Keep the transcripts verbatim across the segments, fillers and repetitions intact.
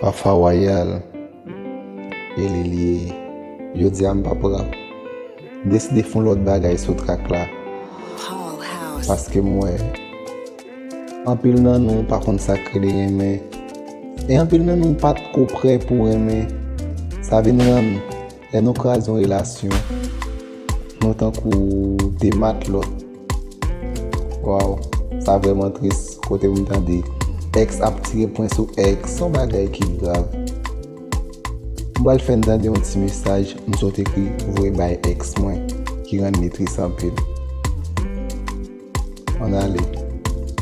Fafa Royal, e li l ye. Jodi a m p ap rap. M deside fè yon lòt bagay sou trak la. Paske m wè anpil nan nou pa konn sa k rele renmen. E anpil nan nou pa t ko prè pou renmen. Sa vin rann lè nou kraze yon relasyon, nou tankou de matlòt. Waw, sa vrèman tris, kote pou m tande èks ap tire pwen sou èks, se yon bagay ki grav. M pral fè n tande yon ti mesaj m sot ekri voye bay èks mwen, ki rann li tris anpil. Ann ale.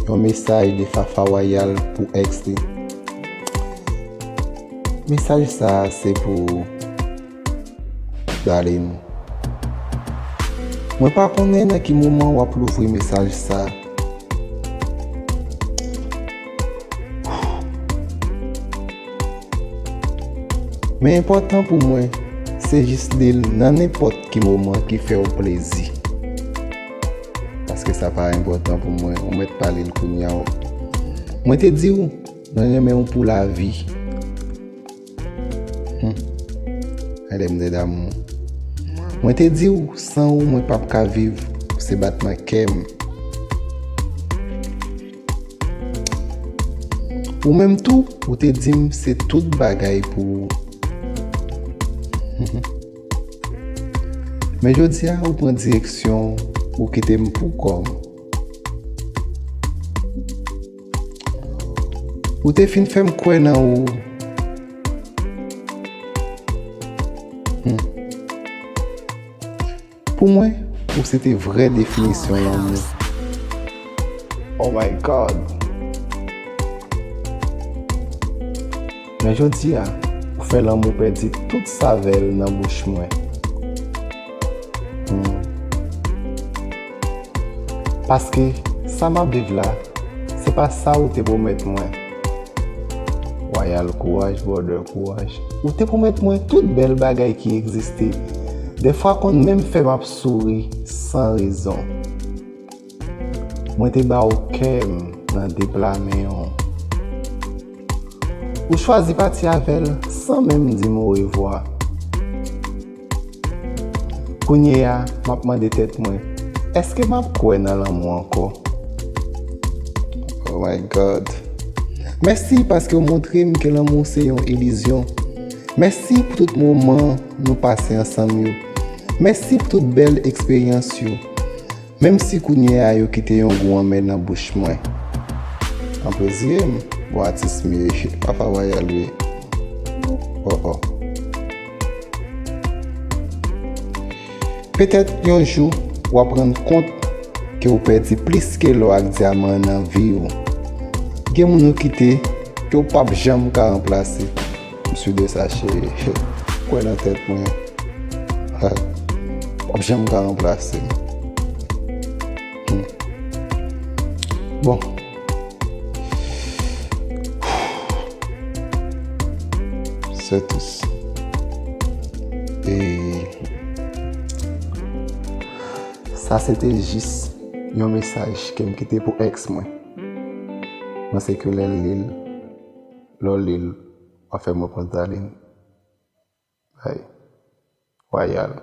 Yon mesaj de Fafa Royal pou èks li. Mesaj sa a se pou ou, darling. Mwen pa konnen nan ki moman w ap louvri mesaj sa. Men enpòtan pou mwen, se jis li l nan nenpòt ki moman ki fè w plezi. Paske sa pa enpòtan pou mwen, ou mèt pa li l kounye a. Mwen te di w, mwen renmen w pou lavi. Hmm. Gade m de damou. Mwen te di w, san ou, mwen p ap ka viv. Ou se batman kè m. Ou menm tou, ou te di m se tout bagay pou ou. Men jodi a, ou pran direksyon, ou kite m pou kò m. Ou te fin fè m kwè nan ou. Hmm. Pou mwen, ou se te vrè definisyon lanmou. Oh my God! Men jodi a, ou fè lanmou pèdi tout savè l nan bouch mwen. Hmm. Paske sa m ap viv la, se pa sa ou te pwomèt mwen. Royal, kouraj, brother, kouraj. Ou te pwomèt mwen tout bèl bagay ki egziste. Dèfwa konn menm fè m ap souri san rezon. Mwen te ba w kè m nan de pla men w. Ou chwazi pati avè l san menm di m orevwa. Kounye a, m ap mande tèt mwen, èske m ap kwè nan lanmou ankò? Oh my God. Mèsi paske w montre m ke lanmou se yon ilizyon. Mèsi pou tout moman nou pase ansanm yo. Mèsi pou tout bèl eksperyans yo. Menm si kounye a yo kite yon gou anmè nan bouch mwen. Anplezire m, bon atis m ye, Fafa Royal ye. Oh, oh. Petèt yon jou, w ap rann kont ke w pèdi plis ke lò ak dyaman nan vi w. Gen moun ou kite ke w p ap janm ka ranplase. M si de sa, cheri. Kwè nan tèt mwen. Ha. W ap janm ka ranplase m. Hmm. Bon. Se tou. E sa se te jis yon mesaj ke m kite pou èks mwen. Mwen se ke lè l li l, lè w li l, w ap fè m repanse, darling. Bay. Royal.